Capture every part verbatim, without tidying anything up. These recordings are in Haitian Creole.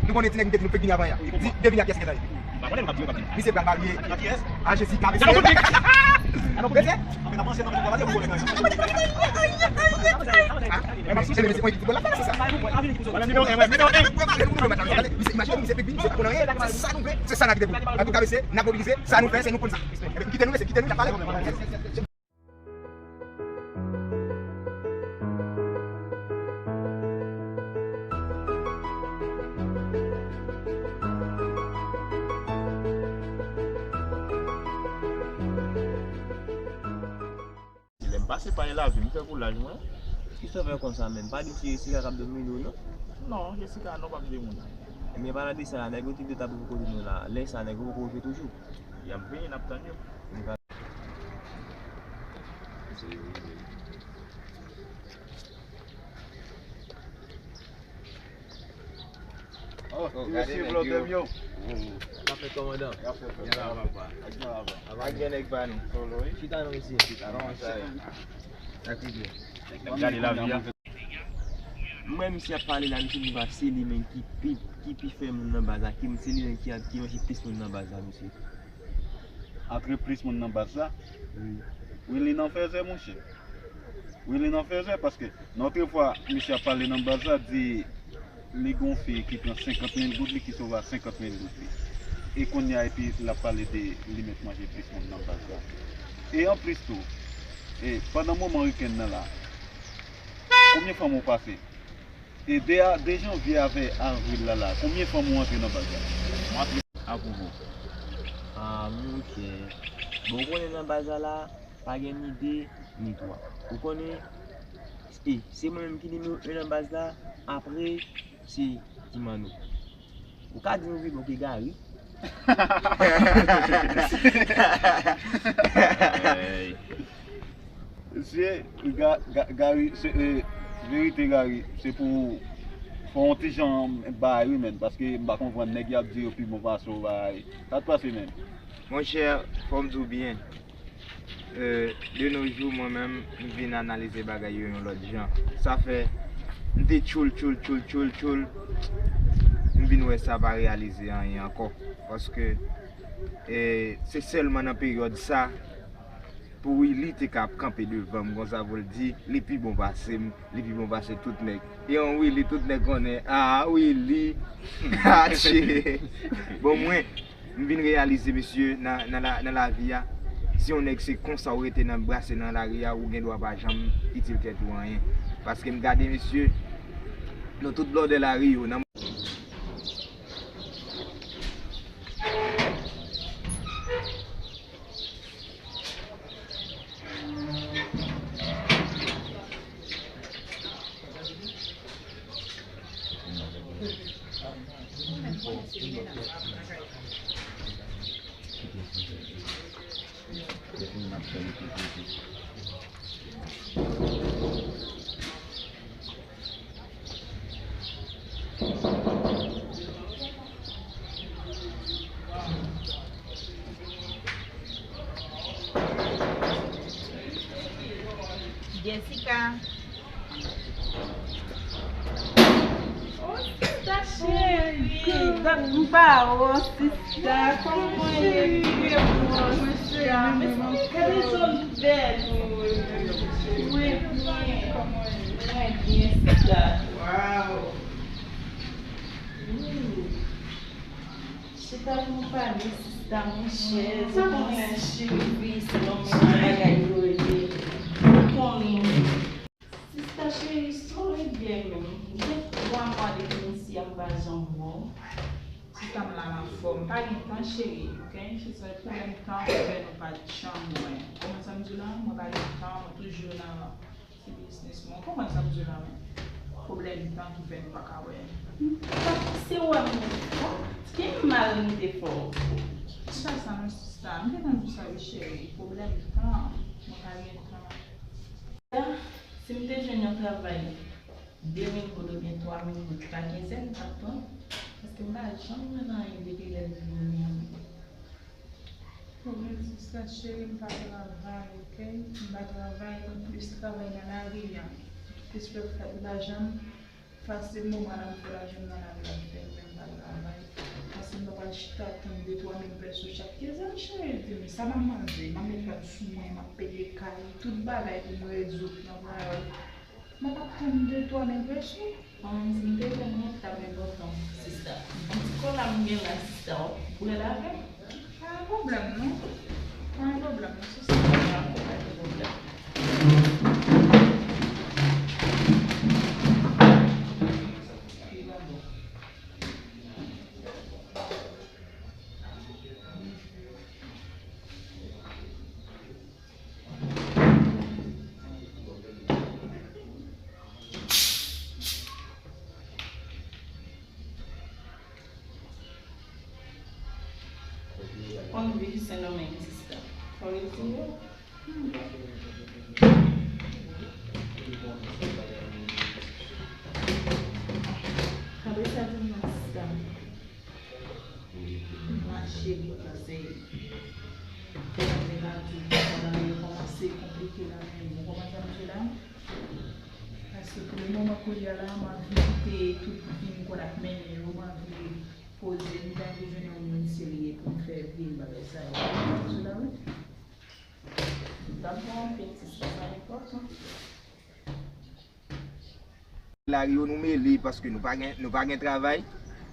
Nou konnen ti nèg nou te di nou fake vini avan yè. Di, devine a kiyès ki gentan ye. Misye pral marye a Jessica, mesye. Mesye. Mesye, imajine nou, misye fake vini, misye pa konn anyen. Se sa nou vle, se sa n a kite pou nou. Antouka, mesye, n ap mobilize, sa nou fè, se nou konn sa. Kite nou, mesye, kite nou, n ap pale. Lè m pase pa lavi, m fè koulaj mwen. Kisa w fè konsa menm? Pa di m se Jessica k ap domine w non. Non, Jessica non, p ap jwe moun. Ebyen, palan de sa, nèg yo te di yo t ap rive kote nou la. Lè sa, nèg yo poko rive toujou. Y ap vini, n ap tann yo. Oh, ti mesye blòdè m yo. Sa fè kòmandan. Sa fè kòmandan. Ak gen nèg pa nou. Chita non mesye. Chita non mesye. Sa ki byen. Gade lavi a. M wè misye ap pale la, misye di pa se li menm ki pi, ki pi fè moun nan baz la, ki se li menm ki, ki manje plis moun nan baz la, mesye. Antre plis moun nan baz la? Wi. Wi, li nan fèzè, monchè. Wi, li nan fèzè, paske nan otrefwa, misye ap pale nan baz la, di li gon fi ki pran senkant mil goud, li ki sove a senkant mil goud li. E kounye a, epi l ap pale de li mèt manje plis moun nan baz la. E anplis tou, e pandan moman wikenn nan la, konbyen fanm ou pase? E de, de janvye avè avril la la, konbyen fanm ou antre nan baz la? Mwen antre apwouvo. Ah, monchè. Bon, ou konnen nan baz la la, pa gen ni de, ni twa. Ou konnen, e, se mwen menm ki nimewo en nan baz la, apre, se Ti Mano. Ou ka di nou pi bon ke Gary. Mesye, Ga-, Ga-, Gary, se, e, verite Gary, se pou fè yon ti jan bay wi, menn, paske m pa konprann nèg y ap di yo pi bon pase w bay. Sa k pase, menn? Monchè, fò m di w byen. E, de nos jours, mwen menm, m vin analize bagay yo yon lòt jan. Sa fè, m te tchoul, tchoul, tchoul, tchoul, tchoul, m vin wè sa pa reyalize anyen ankò. Paske, e, se sèlman nan peryòd sa, pou Willy te ka ap kanpe devan m konsa pou l di, li pi bon pase m, li pi bon pase tout nèg. E yon Willy, tout nèg konnen, ah, Willy, atchè. Bon, mwen, M vin reyalize, mesye, nan, nan la, nan lavi a, si yon nèg se konsa ou rete nan brase nan lari a, ou gen dwa pa janm itil tèt ou anyen. Paske m gade, mesye, nou tout blòdè lari yo, nan Jessica. Oh, sista cheri, dat m pa wè w, sista. Kòman w ye? Byen, mwen, sista. Gade jan w bèl. Mwen byen. Mwen byen, sista. Wow. Chita pou nou pale, sista, monchè. Ou konnen cheri, se yon menm bagay yo ye. Ou konnen. Sista cheri, sa w regle menm? Gen twa mwa depi m isi a m pa janm wè w. Sista, m la, m anfòm. Pa gen tan, cheri, oke? Se sèl pwoblèm tan ki fè nou pa t janm wè. Ou konprann sa m di w la? Mwen pa gen tan, mwen toujou nan ti biznis mwen. Ou konprann sa m di w la, wi? Pwoblèm tan ki fè nou pa ka wè. M pa panse w wè m fò. Ki mal m te fè w? Se pa sa non, sista. M gentan di w sa, wi, cheri. Pwoblèm tan. Mwen pa gen tan. Si m te jwenn yon travay de mil goud oubyen twa mil goud pa kenzèn, m t ap pran. Paske m pa janm jwenn anyen depi lè m vini an. Ou menm, sista cheri, m pa travay, oke? M pa travay, m plis travay nan lari a. Plis fè, fè lajan m fasil, moman nan m fè lajan m nan lari a, m fè, men m pa travay. De twa mil peso chak kenz an, cheri, di m sa m ap manje, m ap met rad sou mwen, m ap peye kay, tout bagay pou m rezoud nan vwayaj. Mwen p ap tann de twa mil peso. An, si m te wè mwen, t ap enpòtan, sista. Yon ti kòb la m gen la, sista, w ap pran l avè m. Pa gen pwoblèm, non. Pa gen pwoblèm, non, sista. Pa gen pwoblèm. Konn viv Sendomeng, sista. Fò retire. Apre sa, di m non, sista. Mache pou pase. Fè nan menaj ou, pandan yo kòmanse konplike la, men ou konprann sa m di la? Paske pou le moman kounye a la, m anvi kite tout vi m konn ap mennen yo, m anvi poze m, m ta anvi jwenn yon moun serye pou m fè vi m, bagay sa yo. Ou konprann sa m di la, wi? M t ap pran anpil, sista, sa enpòtan. Lari yo nou mele paske nou pa gen, nou pa gen travay,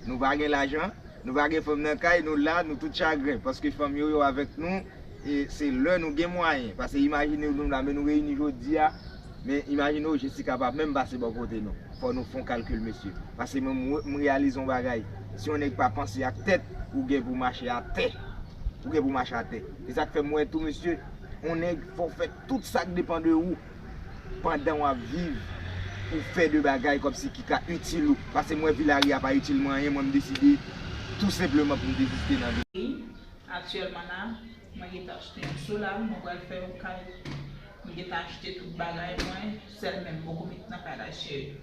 nou pa gen lajan, nou pa gen fanm nan kay, nou la, nou tout chagren paske fanm yo, yo avèk nou, e se lè nou gen mwayen. Paske imajine nou la, men nou reyini jodi a, men imajine w, Jessica p ap menm pase bò kote nou. Fò nou fè yon kalkil, mesye. Paske mwen, mwen, mwen reyalize yon bagay. Si yon nèg pa panse ak tèt, ou gen pou mache atè. Ou gen pou mache atè. Se sa k fè m wè tou, mesye, yon nèg fò w fè tout sa k depann de ou. Pandan w ap viv, ou fè de bagay kòmsi ki ka itil ou. Paske mwen, vi lari a pa itil mwen anyen, mwen, m deside tou senpleman pou m deziste nan vi. Aktyèlman la, mwen gentan achte yon solal, mwen pral fè yon kay. Mwen gentan achte tout bagay mwen, sèl men m poko met nan kay la, cheri.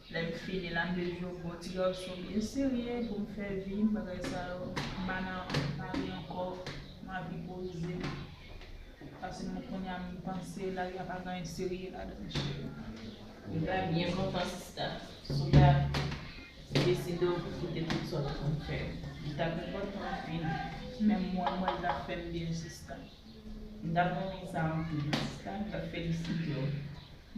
Lè m fini la, m bezwen yon bon ti gason byen serye pou m fè vi m, bagay sa yo. M pa nan mari ankò, m anvi poze m. Paske mwen kounye a, m panse lari a pa gen anyen serye ladan l, cheri. Ou ta byen kontan, sista, si w ta deside w kite tout sa w te konn fè. Li t ap enpòtan anpil. Menm mwen, mwen, l t ap fè m byen, sista. M t ap renmen sa anpil, sista, m t ap felisite w.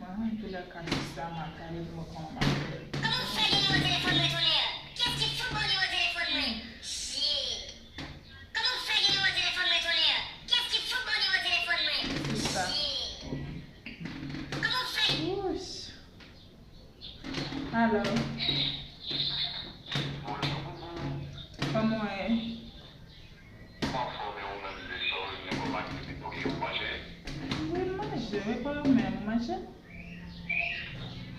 Mwen, antoulèka, sista, m ap gade pou m wè kòman m ap fè l. Kòman w fè gen nimewo telefòn mwen, Tonè? Kiyès ki fout ba w nimewo telefòn mwen? Shit! Kòman w fè gen nimewo telefòn mwen, Tonè? Kiyès ki fout ba w nimewo telefòn mwen? Sista. Shit! Kòman w fè? Wouch! Alo. Bonjou, bonjou. Kòman w ye? M anfòm, e ou menm, de sa w rele kòm aktivite w ye, ou manje? Wi, m manje. E pa ou menm, ou manje?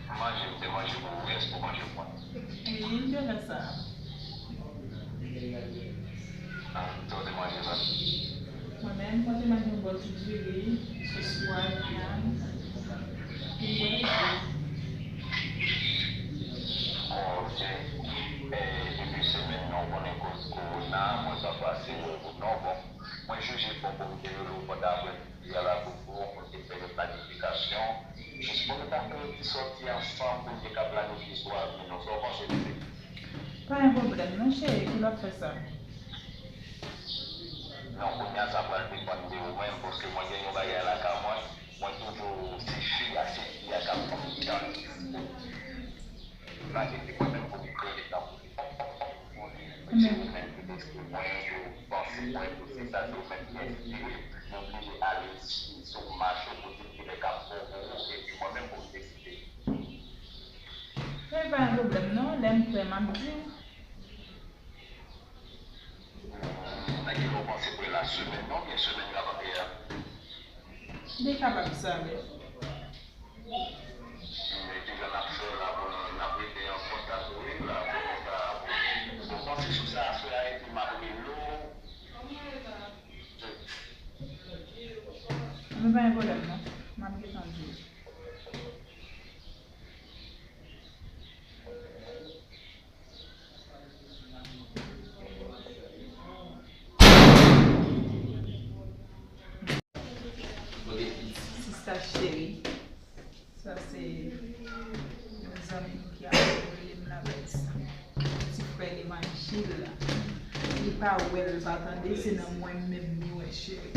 M manje, m te manje pou ou, èske ou manje pou mwen? Wi, m te fè sa. Ah, sa w te manje la? Mwen menm, mwen te manje yon bòl ti diri, sou swa, vyann, yon bòl ti diri. Oh, ok. E, depi semèn nan, ou konnen koz kowona, mwen pa pase wè ou non, bon. Mwen jije bon pou m te rele w pandan aprèmidi a la pou pou mwen te fè de planifikasyon. Jis pou nou ta fè yon ti sòti ansanm pou n te ka planifye sou avni nou. Sa w panse de li? Pa gen pwoblèm non, cheri, ki lè w ap fè sa? Non, kounye a sa pral depann de ou menm, paske mwen gen yon bagay lakay mwen, mwen toujou se fi a, se fi a k ap tann. Imajine mwen menm pou m kreye tankou li. Se ou menm ki deside mwen, pou panse mwen, pou se sa, se ou menm ki enspire, mwen oblije ale sou mache pou di m kilè k ap bon pou ou, epi mwen menm pou m deside. Men pa gen pwoblèm non, lè m prè, m ap di w. Nan kilè w panse pou la semèn nan, oubyen semèn k ap vini a? M te kapab sa, wi. Men kijan n ap fè la pou nou, n ap rete an kontak, wi, la pou nou ka, bon, panse sou sa aswè a, epi m ap rele w. Men pa gen pwoblèm non. M ap gentan di w. Sista cheri, sa se yon zanmi nou ki ap rele m la, bèl sa. Ti frè levanjil la. Li pa wè l, li pa tande, se nan mwen menm li wè, cheri.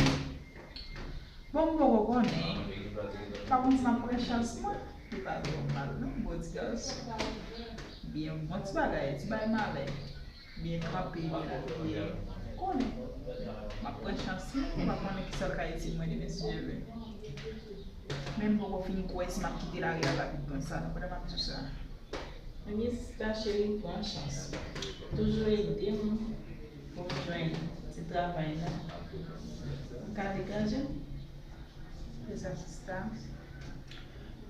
Bon, m poko konnen. Pa konn si m ap pran chans mwen. Li pa twò mal non, bon ti gason. Byen, bon ti bagay, ti bay malè. Byen kanpe, byen abiye. Konnen. M ap pran chans mwen, m pa konnen kisa k ka itil mwen demen si Dye vle. Men m poko fin kwè si m ap kite lari a rapid konsa non, pandan m ap di w sa. Ebyen, sista cheri, pran chans. Toujou ede m pou m jwenn ti travay la. M ka degaje m. Se sa, sista.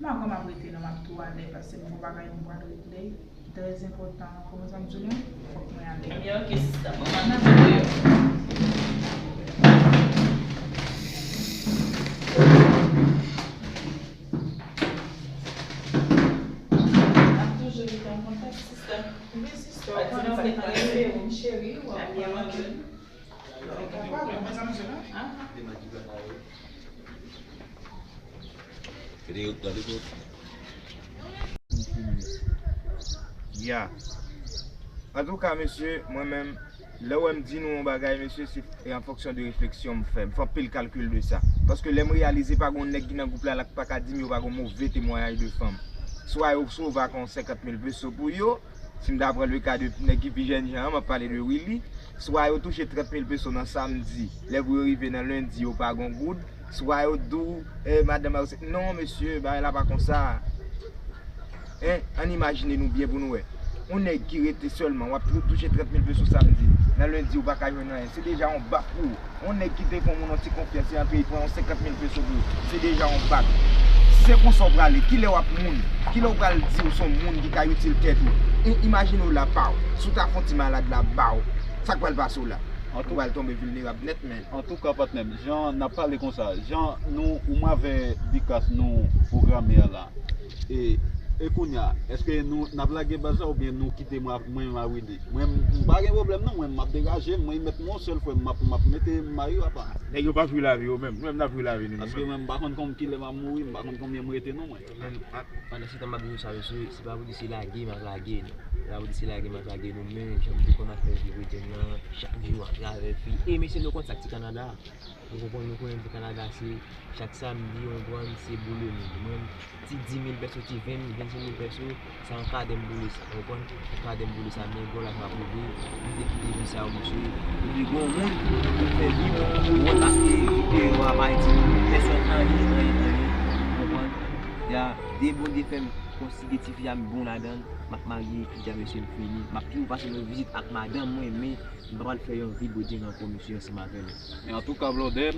M pa kwè m ap rete non, m ap tou ale, paske m gon bagay m pral regle ki trè enpòtan. Kòman sa m di w non? Fòk mwen ale. Ebyen, oke, sista. Bon, m ap tann ou deyò. N ap toujou rete an kontak, sista. Wi, sista, ou konnen se trè serye, cheri, w ap pran jèn. Ou pa wè, mwen, sa m di la? Aha. Ya. Antouka, mesye, mwen menm, lè w wè m di nou yon bagay, mesye, se an fonksyon de refleksyon m fè. M fè anpil kalkil de sa. Paske lè m reyalize pa gen yon nèg ki nan gwoup la, la ki pa ka di m yo pa gen yon move temwayaj de fanm. Swa yo sove ak yon senkant mil peso pou yo, si m ta pran le ka de nèg ki pi jèn jan an, m ap pale de Willy, swa yo touche trant mil peso nan samdi, lè pou yo rive nan lendi, yo pa gen yon goud, swa yo di w, eh, madanm a yo se, non, mesye, bagay la pa konsa. Hein, ann imajine nou byen pou nou wè. Yon nèg ki rete sèlman, w ap tou-, touche trant mil peso samdi, nan lendi, ou pa ka jwenn anyen, se deja yon bak pou ou. Yon nèg ki te fè yon moun yon ti konfyans, e antre, li pran yon senkant mil peso pou ou, se deja yon bak. Si se konsa w prale, kilè w ap moun? Kilè w pral di w se yon moun ki ka itil tèt ou? I-, imajine w la pa w. Si w ta fè yon ti malad la ba w, sa k pral pase w la? Ou pral tonbe vilnerab nèt, men. Antouka, patnè m, jan n ap pale konsa, jan nou, ou m avè Bikas nou pwograme a la, E, e kounye a, èske nou, n ap lage baz la oubyen nou kite mwen, mwen menm a Willy? Mwen, m pa gen pwoblèm non, mwen, m ap degaje m, mwen, met mwen yon sèl frè, m ap, m ap mete mayo apa. Nèg yo p ap jwi lavi yo menm, nou menm n ap jwi lavi nou, paske mwen, m pa konn konn kilè m ap mouri, m pa konn konbyen m rete non, mwen. Menm, a, pandan se tan m ap di nou sa, mesye, se pa pou di se lage m ap lage nou. Se pa pou di se lage m ap lage nou, men jan m te konn ap fè vi rete nan chak jou atravè fi. E mesye, nou konn sa k ti Kanada. Ou konprann, nou konnen ti Kanada se chak samdi, ou konprann, se boule moun. Mwen, ti dis mil pèso, ti ven mil, vennsenk mil pèso, se an kadè m boule sa, ou konprann? An kadè m boule sa, men gwo la m ap rive, m te kite vi sa yo, mesye. Epi gon moun pou fè vi pou ou, paske vi deyò a pa itil pèsòn anyen, anyen, anyen, ou konprann? Ya, de Bondye fè m konsidere tifi a m bon ladan l, m ap marye, epi ya, mesye, m fini. M ap toujou pase nan vizit ak madanm mwen, men m pa pral fè yon vi Bondye ankò, mesye, ansanm avè nou. Men antouka, Blòdè,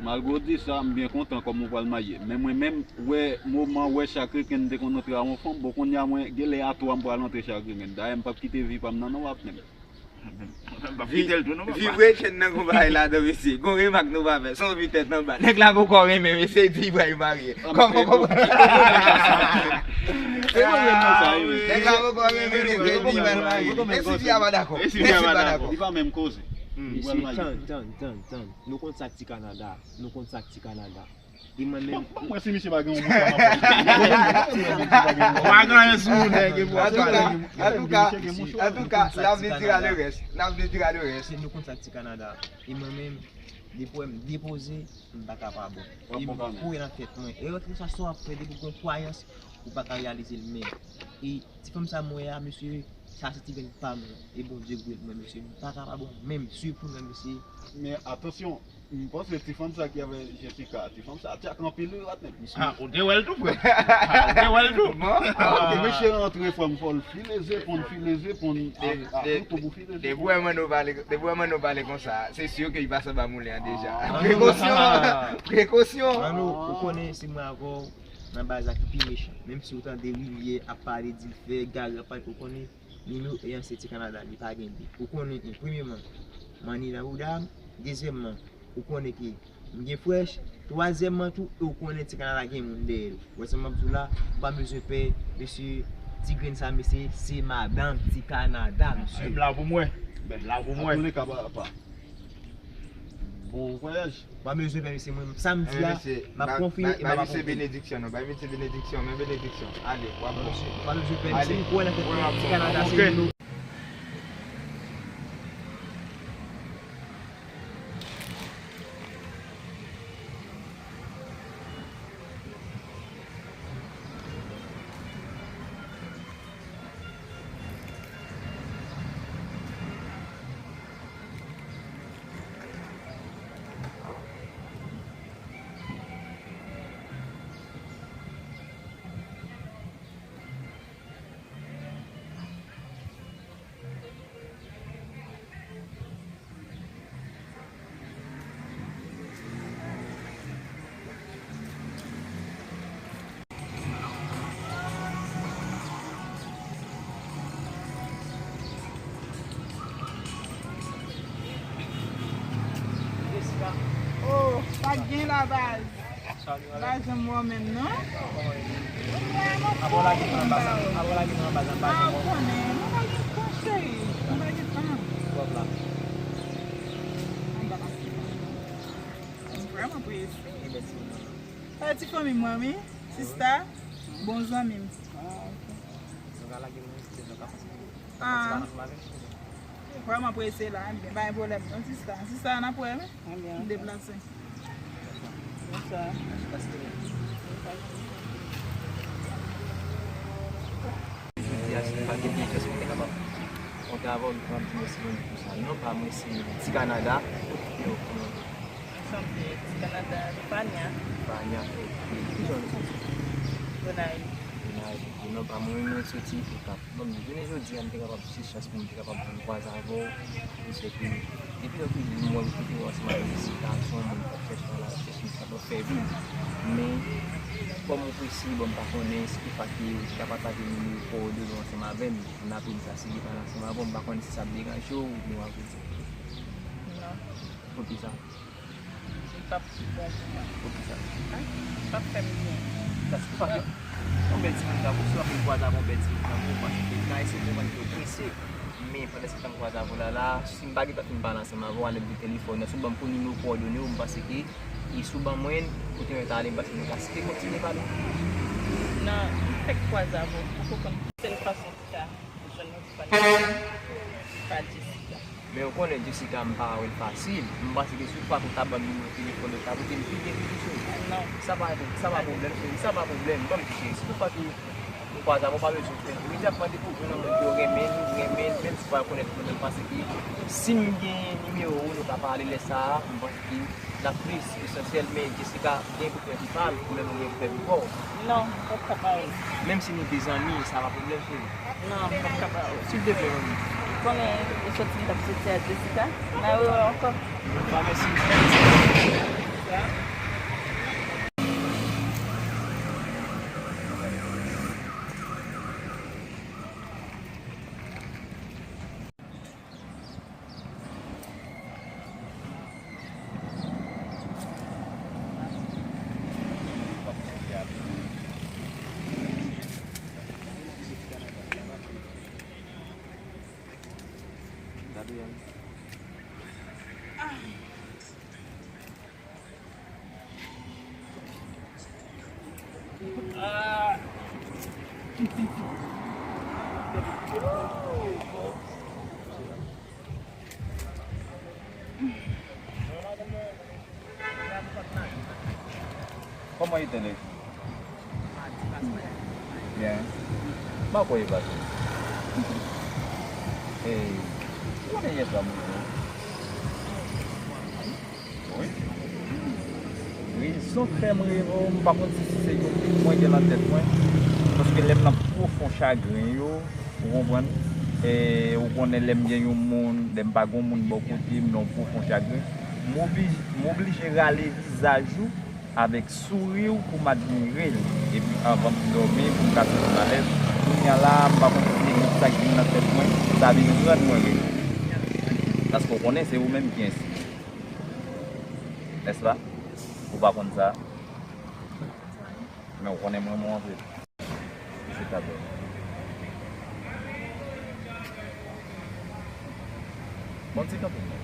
malgre w di sa, m byen kontan kòm ou pral marye. Men mwen menm, wè moman, wè chak reken m te konn antre a yon fanm, bon, kounye a mwen, genlè a twa m pral antre chak reken. Dayè, m p ap kite vi pa m nan non, w ap menm. M p ap kite l tou non, papa. Vi vre, chèn nan gon bagay ladan, mesye. Gon remak nou pa fè. Se yon vi tèt anba. Nèg la poko renmen, mesye, di li pral marye. Kòman, kòman? Se pwoblèm nan sa, wi. Nèg la poko renmen, mesye, di li pral marye. E si fi a pa dakò? E si fi a pa dakò? Li pa menm koze. Mesye, tann, tann, tann, tann. Nou konn sa k ti Kanada. Nou konn sa k ti Kanada. E mwen menm. Bon, mwen, si misye pa gen yon bouch, pa gen yon bouch. Ou pa gen anyen sou ou, nèg, e pou ap pale. Antouka, antouka, antouka, l'avenir dira le reste. L'avenir dira le reste. Se nou konn sa k ti Kanada. E mwen menm, depi w wè m depoze, m pa ka pa bon. E m kwè nan tèt mwen. E lòt sa, sa w ap fè, depi w gen kwayans, ou pa ka reyalize l, men. E ti fanm sa m wè a, mesye, sa se ti grenn pa m, e Bondye gouye l mwen, mesye, m pa ka pa bon, menm, swiv pou mwen, mesye. Men atansyon, m panse ti fanm sa ki avè Jessica, ti fanm sa tchak anpil, wi, patnè. Ah, ou te wè l tou, frè? Ah, ou te wè l tou? Bon, ah, ok. Mesye rantre, fò m, fò l file zepon, file zepon, a, a, de, pou, pou file zepon. Depi w wè Manno pale, depi w wè Manno pale konsa, se si ke li pase anba moulen an deja. Ah. Prekosyon, prekosyon. Manno, ou konnen se mwen avè w nan baz la ki pi mechan. Menm si ou tande Willy ap pale, di l fè, Gary ap pale, ou konnen nimewo en an se ti Kanada, li pa gen de. Ou konnen en, premyeman, Manny nan bouda m, dezyèmman, ou konnen ke m gen frèch, twazyèmman tou, e ou konnen ti Kanada gen moun dèyè l. Ou wè sa m ap di w la, ou pa bezwen pè, mesye, ti grenn sa, mesye, se madanm ti Kanada, mesye. M la pou mwen. M la pou mwen. Antouleka, pa, pa. Bon vwayaj. Pa bezwen pè, mesye, mwen, sa m di a, m ap konfime e m ap akonpli. Bay misye benediksyon, non, bay misye benediksyon, men benediksyon. Ale, w ap bon. Pa bezwen pè, mesye, m kwè nan tèt mwen, ti Kanada, se nou. Ok. Baz. Baz, m wè menm non. Mwen mwen Apre w lage nou nan baz la, apre w lage nou nan baz la, m pa janm wè w. Konnen, mwen pa gen tan, cheri. Mwen pa gen tan. Wap la. M vrèman prese. Sa ti fanmi mwen, wi. Sista, bon zanmi m. Nou ka lage nou, nou ka pase. Ah. Vrèman prese la, ebyen, pa gen pwoblèm non, sista. Sista, n ap wè, wi. M deplase. Jodi a, si m pa gen pyès, mwen te kapab konte avè w, m di mèsi pou sa. Non pa mwen se Ti Kanada. Anchante, Ti Kanada, Fania. Fania, ok. Ki jan w rele? Gonayiv. Gonayiv, ok. Non pa mwen, mwen soti Okap. Bon, jounen jodi a, m te kapab se chans pou m te kapab vin kwaze avè w. Paske depi lè ke m wè w, kote w ansanm avèk Jessica, se yon moun k ap chèche yon lachèch, moun k ap fè vi. Men, kòm ou prese, bon, m pa konnen si toutefa ke ou te ka pataje nimewo kowòdone w ansanm avè m, m t ap renmen sa, si li pale ansanm avè w, m pa konnen si sa ap deranje w oubyen w ap rete. Non. Poukisa? Li p ap bon pou mwen. Poukisa? Li p ap fè m byen. Paske w pa gen yon bèl timoun tankou sa, w ap vin kwaze avè yon bèl timoun tankou w, paske m ka eseye konprann ke w prese. Men pandan se tan m kwaze avè w la, la, si m pa gentan fin pale ansanm avè w, anlè de telefòn nan, si w ban m pou nimewo kowòdone w, m panse ke, e si w ban mwen, ou te mèt ale, m panse nou ka site kontinye pale. Non, m fèk kwaze avè w, m poko konn sèl fason ki ka jwenn yon ti pa Jessica. Men ou konnen Jessica, m pa wè l fasil. M panse ke si w pa konn ta ban m nimewo telefòn ou, ta pote m pi byen toujou. Non. Sa pa, sa pa pwoblèm, cheri. Sa pa pwoblèm. Ban m di, cheri. Si toutefa ke ou kwaze avè w, pa bezwen fè. Imediatman depi w jwenn yon moun ke w renmen, ou renmen l, menm si w pa rekonèt li, men m panse ke si m genyen nimewo w, nou ka pale lè sa a, m panse ke l ap plis esansyèl, men Jessica gen pou fè pi pa l, ou menm ou gen pou fè pi pa w. Non, m p ap ka ba w. Menm si nou de zanmi, sa pa pwoblèm, cheri. Non, m p ap ka ba w. Silvouplè, manmi. Konnen ou soti, m t ap soti a Jessica. N a rewè ankò. Ba, mèsi. Kòman ite li? Byen. Mwen kwè li pase. Ey, ou konnen yè swa mwen. Wi. Rezon k fè m reve w, m pa konn si, si se yon pik mwen gen nan tèt mwen. Paske lè m nan pwofon chagren yo, ou konprann? E, ou konnen lè m gen yon moun, lè m pa gen yon moun bò kote m, nan yon pwofon chagren, m oblije, m oblije rale vizaj ou avèk souri w pou m admire l. Epi anvan m dòmi, pou m ka santi m alèz. Kounye a la, m pa konn si se gwoup sa k vin nan tèt mwen, sa vin rann mwen rele. Paske w konnen, se ou menm ki ensi. Nèspa? Ou pa konn sa? Men w konnen m renmen w anpil. Bon, ti kanpe non.